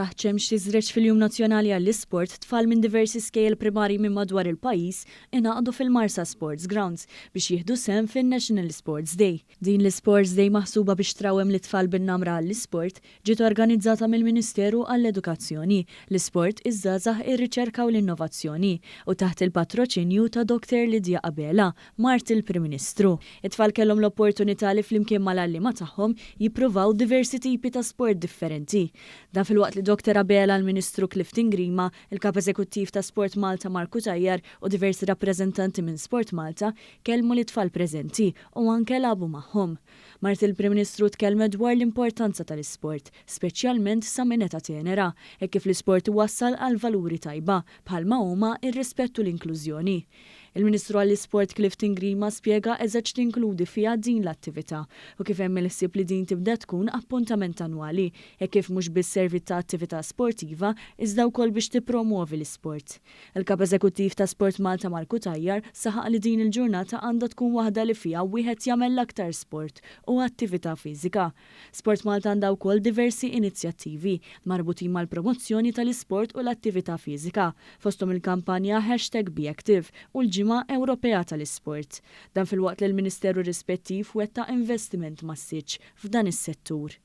Taħt xemx tiżreġ fil-Jum Nazzjonali għall-Isport, tfal minn diversi skejjel primarji minn madwar il-pajjiż ingħaqdu fil-Marsa Sports Grounds biex jieħdu sehem fin-National Sports Day. Din l-Isports Day maħsuba biex trawwem lit-tfal bin-namra għall-isport, ġiet organizzata mill-Ministeru għall-Edukazzjoni, l-Isport, iż-Żgħażagħ, ir-Riċerka u l-Innovazzjoni u taħt il-patroċinju ta' Doctor Lydia Abela, mart il-Prim Ministru. It-tfal kellhom l-opportunità li flimkien mal-għalliema tagħhom jippruvaw diversi tipi ta' sport differenti. Dan filwaqt li Doctor Abela, l-Ministru Clifton Grima, il-Kap Eżekuttiv ta' Sport Malta Mark Cutajar u diversi rappreżentanti minn Sport Malta kellmu lit-tfal preżenti u anke lagħbu magħhom. Mart il-Prim Ministru tkellmet dwar l-importanza tal-isport, speċjalment sa minn età tenera, hekk kif l-isport iwassal għal valuri tajba, bħalma huma r-rispett u l-inklużjoni. Il-Ministru għall-Isport Clifton Grima spjega eżatt x'tinkludi fiha din l-attività u kif hemm il-ħsieb li din tibda tkun appuntament annwali hekk kif mhux biss serviet ta' attività sportiva iżda wkoll biex tippromwovi l-isport. Il-Kap Eżekuttiv ta' Sport Malta Mark Cutajar saħaq li din il-ġurnata għandha tkun waħda li fiha wieħed jagħmel l-aktar sport u attività fiżika. Sport Malta għandha wkoll diversi inizjattivi marbutin mal-promozzjoni tal-isport u l-attività fiżika, fosthom il-kampanja Hashtag BeActive u l-Ġimgħa Ewropea tal-Isport. Dan filwaqt li l-Ministeru rispettiv wettaq investiment massiċċ f'dan is-settur.